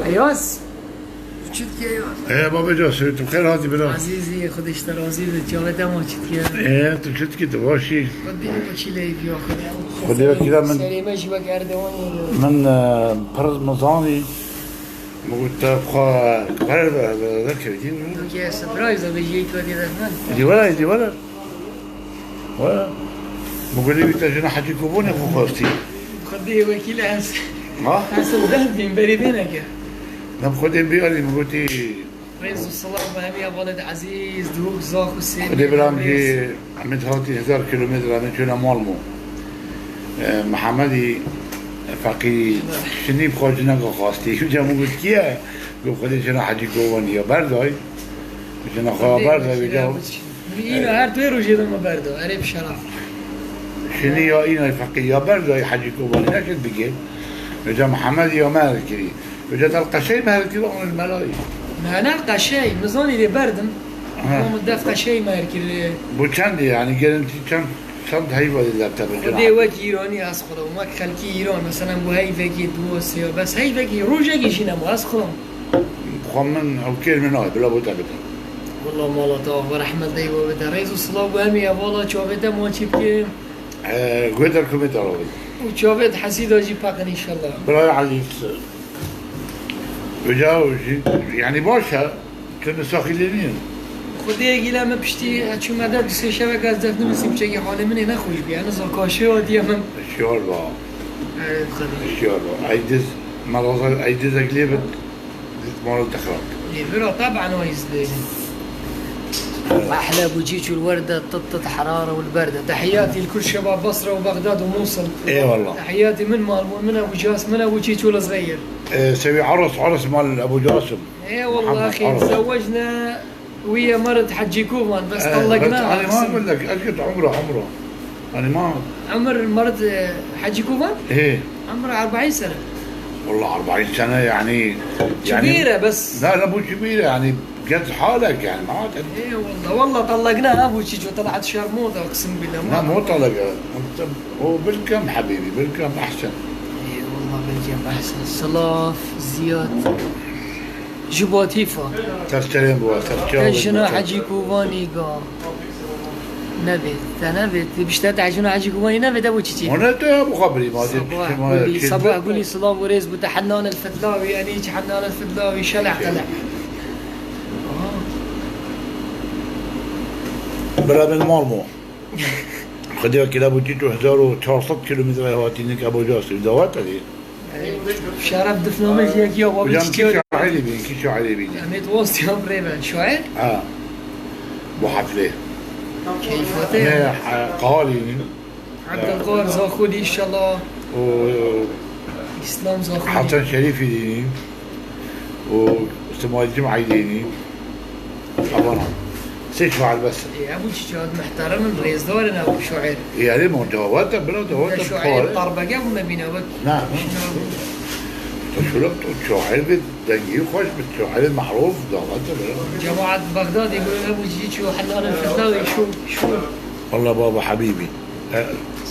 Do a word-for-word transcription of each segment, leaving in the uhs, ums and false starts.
Eyaz. Çi dike ya? Ee, babacan, tu xêr hatî bira. Azîzî, Xwedê ji te razî be. Çavê te ma çi dike? Ee, tu çi dikî, tu baş î? Xwedê wekîlê piya Xwedê. Xwedê wekîla min. Serê me jî wek erdewanê. Min, e, pir mizanî. Min got te xwe qere de, de, de kevtî. Wekî surprise be jî tu wekî de min. Dîwara, dîwara. Wala. Min got, wî te jina Hecî Kobanê xwe xwestî. Xwedê wekîl ez. Ha? Ez li derdîm, berî vê neke. Dem Xwedê biyarî, min gotî. Rêz û silav bi hemî hevalêt ezîz, dûk, zax û sêl. Xwedê biram jî Emed hatî hezar kilometre, Emed çûne mal mo. E, Mihemedî Feqî şinî bi xwe jineka xwestî. Ca min got, kî ye? Got, Xwedê jina Hecî Kobanî ya berday. Jina xwe ya berday, vêca. Îna her tu yê rojê de me berda, erê bi şeref. Şinî ya îna Feqî ya berda, ya Hecî Kobanî neşt bigê. Vêca Mihemed ya me her kirî. Vêca dal qeşey me her kirî, onun melayî. Ne, ne qeşey, min zanî lê berdim. Ha. Min def qeşey me her kirî. Bu çend e yani, gerentî çend, çend heyva de def te bi Xwedê cina? Wek Îranî ez xwedam, wek xelkî Îran, meselen bu heyvekî, du, sê, bes heyvekî, rojekî jî nema, ez xwedam. Xwe min ew kêr min nayê, bila bo te bide. Walla mala te axwe rehmet dey we bide. Rêz û silav bo hemî hevala çavê te ma çî bike. Ee, guhê te kumê te rawî. Û çavê te hesîda jî peqin înşallah. Birayê Elî, uca û jî, yani baş e, tu misaxîlê nîn. Xwedê gîle min piştî çûme de du sê şevek ez def nivîsîm, çekî halê min ê nexweş bî. Yani zakaşê hatiye min. Şiyar ba. Evet, Xwedê. Şiyar ba. Eydiz, meraza eydizek lê bit. Mala te xirab. Lê vira teban o hîs bêjin. Ehle Ebû Çîçû li wer de tit tit herare û li ber de. Tehiyatî li kul şebab Basra û Bexdad û Mûsil. Eyvallah. Tehiyatî min mal bûn, min Ebû Cas, min Ebû Çîçû li zeyir. Ee, sevî Aros, Aros mal Ebû Casim. Ê wallah, Muhammed axî, Aros. Zewecne. Wî ye merid Hecî Kovan, bes, eh, tellekna. Hani ma bilek, ez got umre, umre. Hani ma. Umr merid, e, Hecî Kovan? He. Umr erbaîn sene. Wallah erbaîn sene yani, yani. Kibîr e bes. La, la, bu kibîr e yani, gez halek yani, ma. Ê wallah, wallah tellekna ha bu çîço, telat şer moda kısım bile. Na, ma tellek. O bilkem habibi, bilkem ahsen. Ê wallah bilkem ahsen. Silav, Ziyad. Ji bo tîfa. Testerên bo, te jina Hecî Kuvanî ga. Nevê, te nevê, te bişte te jina Hecî Kuvanî nevê, te bo çiçî? Ona te ya bu xaberî ma. Sabah Gulî, Sabah Gulî, silav û rêz bo te, Hennan el Fidlawî, yani hiç Hennan el Fidlawî, şele qele. Bira min mal mo. Xwedê kira bo çîço hezar û çar sed kilometre hatî nik Ebû Casî, dawet edî. Şeref difname ji yekî ya Hocam, kî şairî bî, kî şairî bî? Em ê wastî ya birê be. Şair? Ha. Bu haflê. Keyfate. Ne, ha, qalî. Abdülkar Zaxûdî inşallah. O, İslam Zaxûdî. Hasan Şerîfî dî. O, Semail Cum'ayî dî. Abana. Sê şair bes. Ê, ev çi çad muhterem in, rêzdar in ev şair. Ê, erê, ma dawet e, bira, dawet e, şair tarbege bû me bîne wek. Na, na. Tu şurek tu şair bi dengî xweş bi, şair maruf, dawet e, bira. Cemaat Bexdadê bû, ev çi çû, Hennan el Fidlawî, şu, şu. Wallah baba habibi.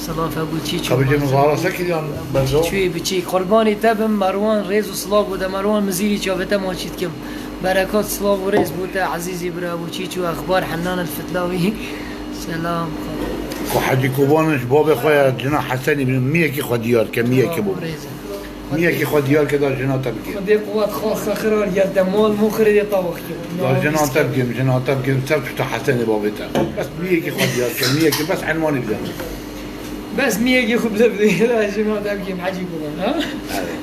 Silav Ebû Çîçû. Kabicê min zara sekiriyan, berzo. Çîçûyê biçîk. Qurbanê te bim Merwan, rêz û silav bo te Merwan, mizîrî çavê te ma çî dikim. Berekat, silav û rêz bo te ezîzî bira Ebû Çîçû, exbar Hennan el Fitlawî. Selam. Ku Hecî Kobanê ji babê xwe ya cina Hesenî bînin, miyekî xwe diyar ke, miyekî bo. Silav û rêz. Miyekî xwe diyar ke da jina te bigê. Xwedê quwet xwe xexirar gel te mal mo xirê dê tawaq kir. Da jina te bigêm, jina te bigêm, ser pişta Hesenê babê te. Bes miyekî xwe diyar ke, miyekî bes enwanî bide. Bes miyekî xwe bide bide, da jina te bigêm Hecî Koban, ha? Evet.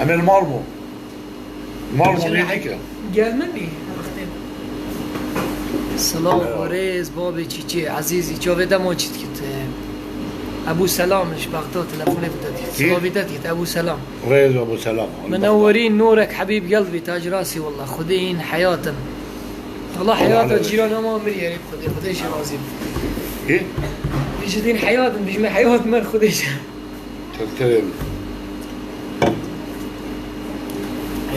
Em ê li mal mo. Mal mo miyekî ke. Gel min bî. Silav û rêz, babê çîçê, ezîzî, çavê te ma çî dikit. Ebû Selam ji Bexda telefonê bide dikit. Kî? Silavî te dikit, Ebû Selam. Rêz Ebû Selam. Min ew werî norek Hebîb gel bî, tacirasî wallah. Xwedê în heyat in. Wallah heyata cîrana ma mirî, erê Xwedê, Xwedê jî razî bî. Kî? Jî dîn heyat in, bijme heyat mer Xwedê jî. Testerê min.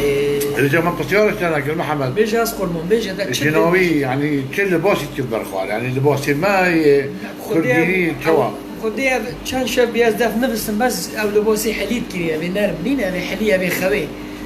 Ee, Hêja me pisyar ji te nekir, Mihemed. Bêje ez qurban, bêje de çi jinawî, yani çi libasî tu berxwar, yani libasê me yê Xwedê, Kurdî, çawa? Xwedê ev çend şev bî ez def nivisim, bes ew libasê helî dikirî, ev ê nerm nîn, ev ê helî, ev ê xewê.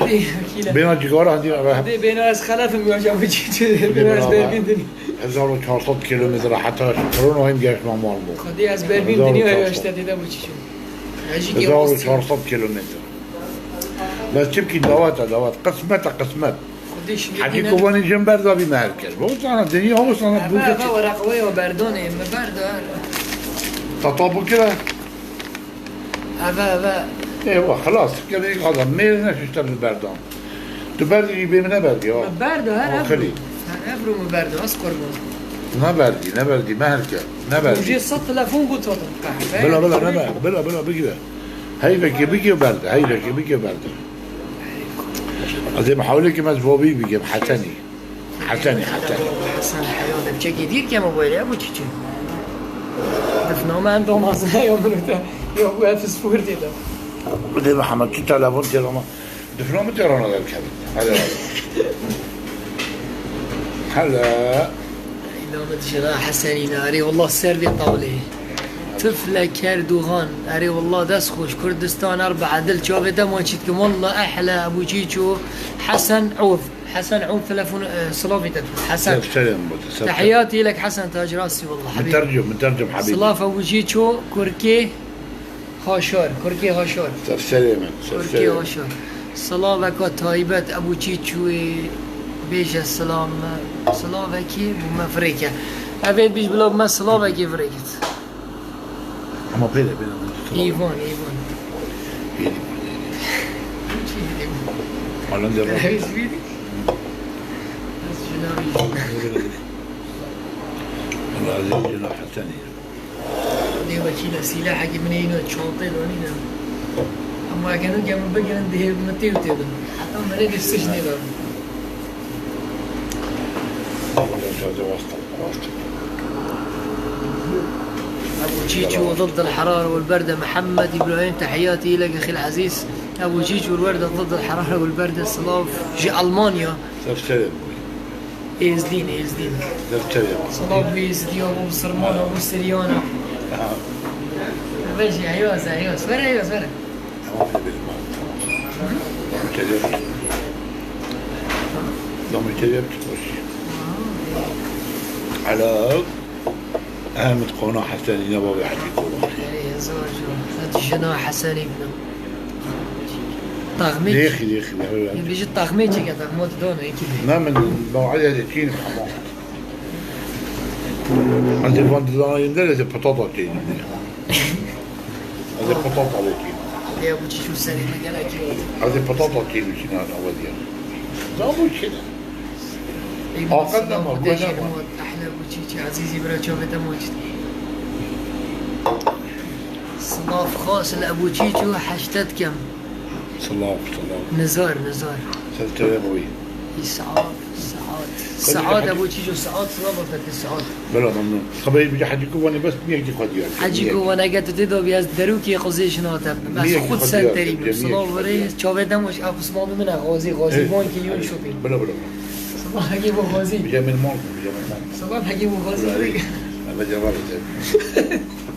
Xwedê, wekîle. Bêna cigara hindî re. Xwedê bêna ez xelefim ya Abu Çîço. Bêna ez bervîn dinî. Hezar û çar sed kilometre heta Trono hîn geştme mal bû. Xwedê ez bervîn dinî ya işte dede Abu Çîço. Hezar û çar sed kilometre. Bes çimkî dawet e, dawet. Qismet e, qismet. Hecî Kovanî jin berda bî me her kes. Bo sana dinya o sana bu Eve, eve, wereqeya berdanê, me berda. Tata bikire. Eve, eve. Eywa, xelas, kevê adam mêr ne şişte bi berdan. Tu berdî jî bê min neberdî ha. Me berda, her evro. Her evro me berda, ez qurban. Neberdî, neberdî, me her ke. Neberdî. Rojê sed telefon bû tatin. Bila, bila, nebe, bila, bila, bigire. Heyvekê bigire berde, heyvekê bigire berde. Ez ê mihawilekê me ji bo wî bigem, Hesenî. Hesenî, Hesenî. Hesen heya de çekî dîr ke mobaylê Abu Çîço. Difna me endamazine ya min te. Ya bu hep spor dê de. Dê Mihemed, tu telefon kir ama. Difna min te rana derkevin. Hele. Hele. Îdame dişira Hesenî ne. Erê wallah ser vê tawlê. Tifle kerdoxan. Erê wallah dest xweş. Kurdistan erbe edil. Çavê te ma çî dikim. Wallah ehle Ebu Çîço. Hesen Ûf. Hesen Ûf telefon, e, silavê te tut. Hesen. Ser serê min bû, ser serê. Tehiyatî lek Hesen Tac rastî wallah. Min tercim, min tercim habîbî. Silav Ebu Çîço, Kurkê. Haşar, Kurkê Haşar. Ser serê min, ser serê min. Kurkê Haşar. Silaveka taybet Ebu Çîçoyê bêje silav me. Silavekê bo me virêke. Evên bîj bila me silavekê virêkit. Ama pêre, pêre, pêre. Îvan, Îvan. Pêre, pêre. Çi diyeyim? Alın devam. Hepsi biri. Nasıl şuna bir Allah Azze ve Celle Hasan'ı. Dê wekîle sîlehekî min ê îno çantê de nîne. Ama eke nû ke min bigirin dihê min tê û tê bin. Heta min ê dê sic nêda. Ebu Çîço ضد الحرارة والبردة. محمد إبراهيم، تحياتي لك أخي العزيز. Ebu Çîço والبردة ضد الحرارة والبردة. Silav ji Almanya. Ser serê. Êzdîn, Êzdîn. Defterê. Silav bo Êzdiya, bo Misirmana, bo Siryana. Ha. Vejî, eywas, eywas. Were, eywas, were. Tamam, ne bileyim abi. Müteler. Da müteler tutmuş. Ala Ahmet Kona Hasanî ne bavê Hecî Kobanî. Erê, hezar car. Hadi jina Hasanî bîne. Taxmê. Lêxî, lêxî, lêxî. Yê bêjî taxmê çêke, taxma tu dana, yekî bê. Ne min, mew'ide de çîn hema. Ez ê van dizanayên de, ez ê pitata tênî. Ez ê pitata lê tîn. Lê bu çi şu serê me gelekî oldu. Ez ê pitata tênî şîna ewediya. Za bu çi ne? Aqil ne ma, bu ne ma. Ehle bu çi çi, Azîzî bira çavê te maçî. Silav xas li Ebu Çîço heştet kem. Silav, silav. Nizar, nizar. Ser teve boyî. Î saat, saat. Saat Ebu Çîço, saat, silav te saat. Bela memnun. Xeberî bije Hecî Kuvanê bes niyekî xwe diyar. Hecî Kuvanê gete tê de biyaz derûkê xuzê şinate. Ez xud sen terî bim. Silav verê, çavê dem hoş, ev Osman bimine, Xazî, Xazî Bankê yûn şopî. Bela, bela. Silav hegî bo Xazî. Bije min mal, bije min mal. Silav hegî bo Xazî. Bela, bela.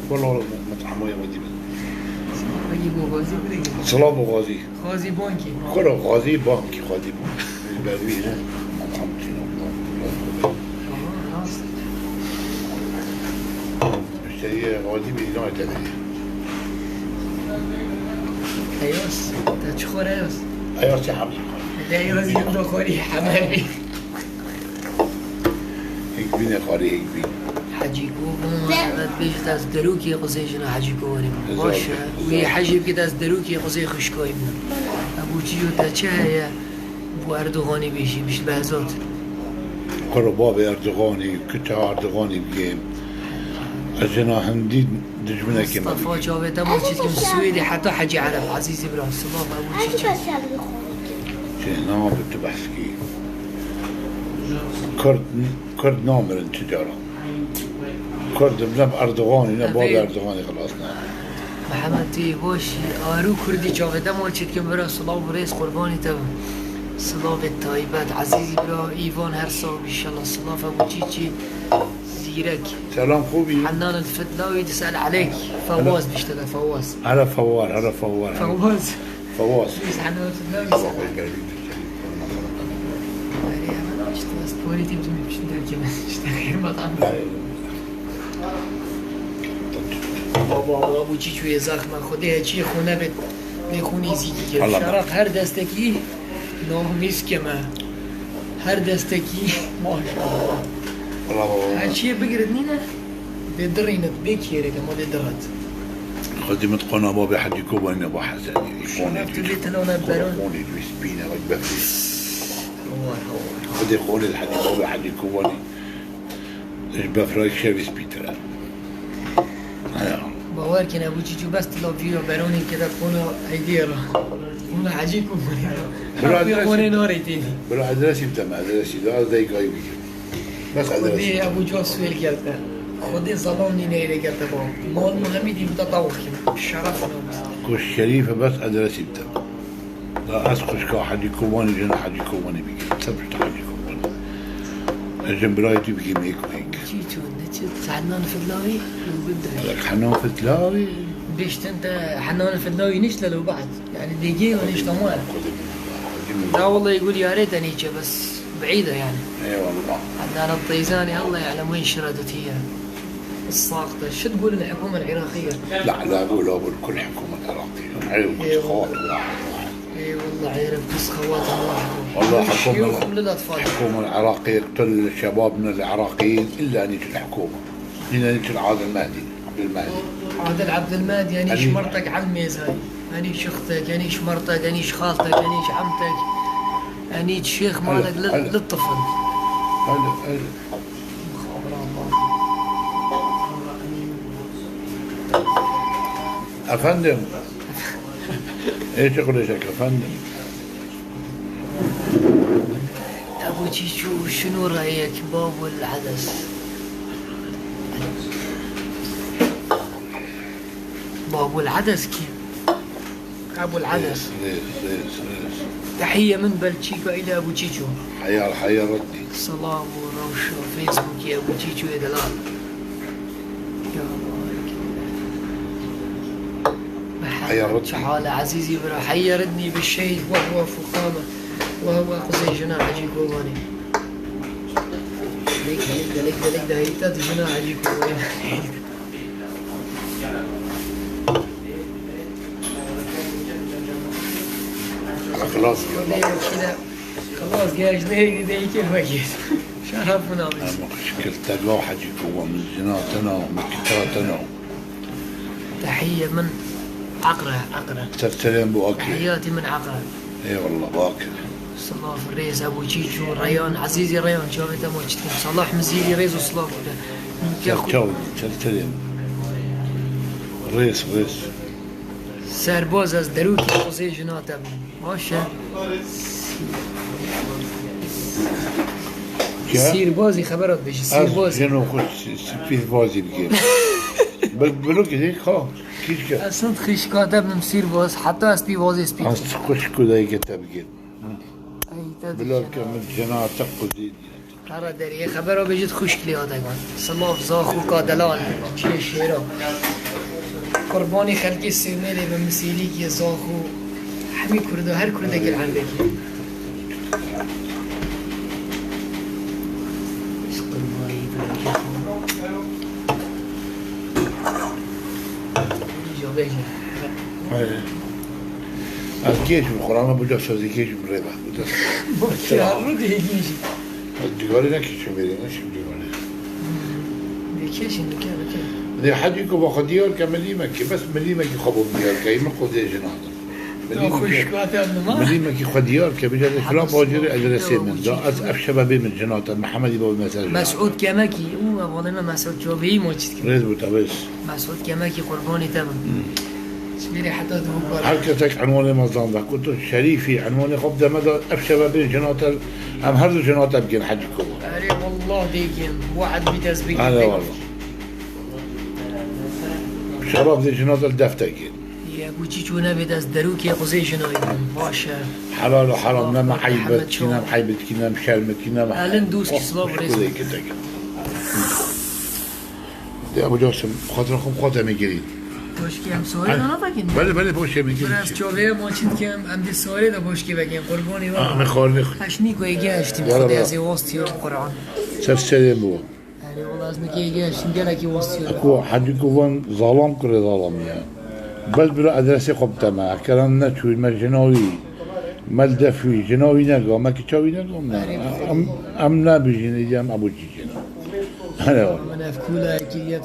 Wala, wala. Hemû yê xwedî bin. Wekî ku xwezî bidin. Silav û xwezî. Xwezî bankî. Kuro xwezî bankî, xwezî bankî. Berwî ne. Aha, rast. Müşteriye xwezî bî, ne te bî. Eyos, te çi xwar Eyos? Eyos çi hemî xwar. Eyos yek de xwarî hemî. Hikbîne xwarî hikbîn. Hecî Kovan, evet, bêjit ez derûkê qizê jina Hecî Kovanê bûm. Baş e. Wî hecî bikit ez derûkê qizê xwişkayî bûm. Ebû çîyo te çi heye? Bû Erdoganî bêjî, bîşt Behzat. Quro bavê Erdoganî, kuta Erdoganî bigê. Ez jina hindî dijminekê me Mustafa bigê. Çavê te ma çîtkim Swêdê heta Hecî Ereb, Ezîzî bira, silav Ebû çîçî. Çê, nabe tu behs kî. Kurd, Kurd namirin tu cara. Kurd bi nav Erdoganî ne, bavê Erdoganî xilas ne. Mihemed tu yê baş î, arû Kurdî çavê te ma çêtkim bira, silav û rêz qurbanî te bim. Silavê taybet, Ezîzî bira, Îvan her sax bî, inşallah silav Ebû çîçî, zîrek. Selam, xû bî? Hennan el Fidlawî disel eleyk. Fewaz bîşte de, Fewaz. Hele Fewar, hele Fewar. Fewaz. Fewaz. Biz Hennan el Fidlawî disel eleyk. Erê, hemen işte, ez tuvaleti bizim için derken işte, xeyr matam. Baba, baba, bu çiçuye zahme, Xwedê çi xûne bit, bê xûnî zîkî kir. Allah. Şeref her destekî, nahmîs keme. Her destekî, maşallah. Allah, baba. Her çiye bigirit nîne, bê dirînit, bê kêrê de, ma bê dirat. Xwedî min qona babê Hecî Kobanî ne ba Hesenî. Şeref tu bê tilone beron. Qonî wî spîne, wek befrî. Hawar, hawar. Xwedê qonê Hecî babê Hecî Kobanî. Ji befra kişevî spîtir e. Heya. Bawer kene, bu çiçû bes tila vîra beronên kede kona Eydiyê re. Kona Hecî Kobanê re. Bira Hepî adres-, qonê narê têdî. Bira adresî bide me, adresî de, ez deykayî bigim. Bes adresî bide. Xwedê Ebû Ca suêl gerte. Xwedê zelam nîne êrê gerte ba. Mal Muhemîdî bide tawxî. Şeref namus. Ku Şerîf e, bes adresî bide. La ez xwişka Hecî Kobanî, jina Hecî Kobanî bigim. Ser pişta Hecî Kobanî. Ez jin birayê tu bigim êk û êk. Çi çû, ne çi, Hennan Fidlawî, li Gundayê. Lek Hennan Fidlawî. Bêştin te Hennan Fidlawî nişte li Bad. Yani dêgê û nişte mal. Da wallahî gul yarê te nîçe bes. Bîîd e yani. Eyvallah. Adnan Teyzani, Allah ya'lem win şiradetiye. Saxte. Şit gul el hikûme el Iraqî. La, la, gul, gul, kul hikûme el Iraqî. Eyvallah. Eyvallah. Eyvallah. Eyvallah, Ereb, kul xewat Allah. Wallah, hikûme, şiyûx min lil atfal. Hikûme el Iraqî, kul şebabna el Iraqî, illa nît el hikûme. Yine nît el Adil Mehdi, Abdul Mehdi. Adil Abdul Mehdi, yani, şmertek el mêzay. Enî şixtek, enî şmertek, enî şxaltek, enî şemtek, enî şêx malek li, li tifil. Hele, hele. Efendim. Ê çi qulêşek efendim. Ebû çîçû şinû reyek Babul Edes. Babul Edes kî? Ebul Edes. Rêz, rêz, rêz, rêz. Tehiye min Belçîka île Ebû Çîçû. Heyar, heyar Reddî. Silav û rewşa Facebookê Ebû Çîçûyê delal. Ya Allah. Heyar Reddî. Çi hal e ezîzî bira? Heyar Reddî bi şehîd weh weh fûqame. Weh weh qizê jina Hecî Kobanê. Lêk, lêk, lêk, lêk, dahîta di jina Hecî Kobanê. Xilas. Xelas, gel, ji nehê dideyî kê vekir. Şeref min amî. Em xişkirtega Hecî Kowa min jina tena, min kita tena. Tehiye min Eqre, Eqre. Terterên bu akê. Tehiyatî min Eqre. Eyvallah, bak. Silav, rêz, Ebû Çîçû, Reyan, Ezîzî Reyan, çavê te ma çitin. Salah Mizîrî, rêz û silav bide. Çaw, çaw, çaw, çaw. Rêz, rêz. Serbaz ez derûkî quzê jina te bûm. Baş e. Ya? Sîrbazî xebera dibêjî, sîrbazî. Ez jino xwe sî-, sîrbazî bikêm. Bi-, bilokê dê ka, kîşke. Ez hind xişka te bim sîrbaz, heta ez pîvazê spî. Ez xişko dayîkê te bikêm. Ey, te Bila dikene. Ke min cina te quzê diye. Hera deriyê xebera bêjit xwişk lê adegan. Silav, zaxo ka delal, çiyê şêra. Qurbanê xelkê Sêmêrê be, Misêlîkê, Zaxo, hemî Kurda, her Kurdekî li endekî. Qurbanê xelkê xwe. Jobê jî. He. Ez gêj im, Qur'ana buca sazî gêj im rê be. Buca Bak ya, rû dê gêj im. Ez digarî nekişim verî, neşim digarî. Dê keşin, dike, dike. Dê hecî ku va xwe diyar ke milîmekî, bes milîmekî xwe bûm diyar ke, min xwe dê jina da. Ya Milîmekî, xwişka te nima? Milîmekî xwe diyar ke, bîca dê filan bacêrê ez resê min da, ez ev şeva bê min jina te, Mihemedî bavê mesaj da. Mesûd Kemekî, û hevalê me Mesûd Çavî, ma çi dikin? Rêz bû te, rêz. Mesûd Kemekî qurbanê te bin. Ji bîrê heta di hûkar. Her kesek enwanê me zanda. Ku tu Şerîfî, enwanê xwe bide me de ev şeve bên jina te, em her du jina te bigên hecî kova. Erê wallah dêgên, we'd bî dest bigî. Erê wallah. Şeref dê jina te li def te gên. Ye, ku çi çû nebe dest derûkê quzê jina ye. Baş e. Helal û heram, ne me eyb et kî, ne me eyb et kî, ne me şerm et kî, ne me Elin dost kî silav rêz. Ya bu dostum, xatir xwe xwe te me girî. Boşkê em sorê de navekin. Belê, belê, boşê me girî. Biraz çovê em çi dikim, em dê sorê de boşkê vekin, qurbanê we. Ah, me xwarinê xwe. Eş nî ku êgê eştîm, Xwedê ez ê wastî yo Qur'an. Ser serê bu. Erê, wala ez nî ku êgê eştîm, gelekî wastî yo. Ku hecî ku van zalam kurê zalam ya. Bes bira adresê xwe bite me. Hekeran neçû, me jina wî, me li def wî, jina wî nega, me kiça wî nega, me. Erê, em, em nebijîn, êdî em ebû cî jina. Hele wala. Min ev kûla kiriye.